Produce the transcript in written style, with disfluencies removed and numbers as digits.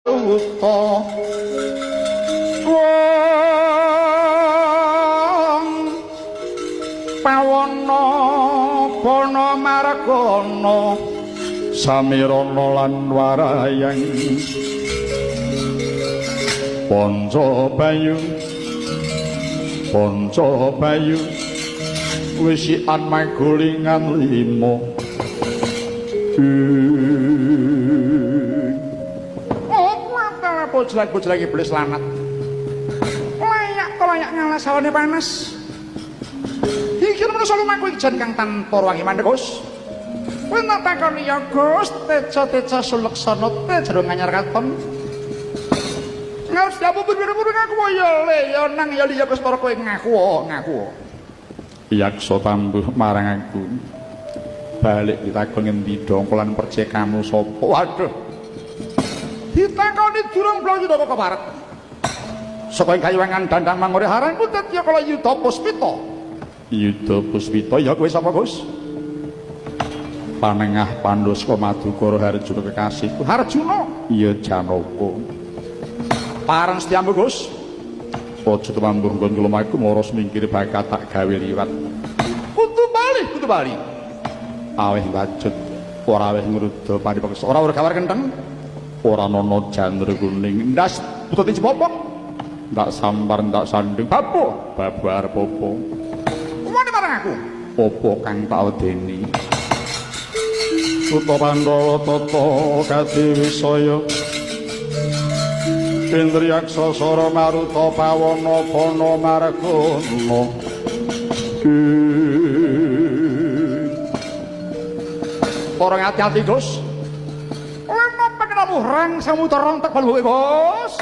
Wuta wong pawana pana margana samirana lan warayang Panca Bayu Panca Bayu wisian magulingan lima. Oh, kuwatara bojlak-bojlak iblis lanat. Layak to layak ngalas awane panas. Iki menungsa lumaku iki jan kang tanpa wangi mandek, Gus. Kowe tak takoni ya, Gus, teca-teca suleksana teja nganyar katon. Ngarep siapa buru-buru ngaku ya le ya nang ya liya Gus para kowe ngaku ngaku. Yaksa tambuh marang aku. Balik ditakon ngendi dongkolan percekamu sapa? Waduh. Ditakoni durung blong yuda kok keparek. Saka ing kayuwangan dandang mangore harang putet ya kala Yuda Puspita. Yuda Puspita ya kowe sapa, Gus? Panengah Panduska Madukara Harjuna kekasihku. Harjuna? Iya Janaka. Pareng setiamu, Gus. Aja tumambuh nggon kula aku maras mingkir bakat tak gawe liwat. Kudu bali, kudu bali. Aweh wacut ora aweh ngruda paripeksa ora ora gawar kentheng. Ora ana janur kuning. Ndas putut cepopok. Ndak sampar ndak sanding. Babu, babu arep apa? Umane marang aku. Apa kang tak wedeni? Suta Pandhawa tata kadiwisaya. Indriyaksa sara maruta pawana pana margana. Para ngati-ati, Gus. Lena pengenamu rang samudra rontek balung Gus.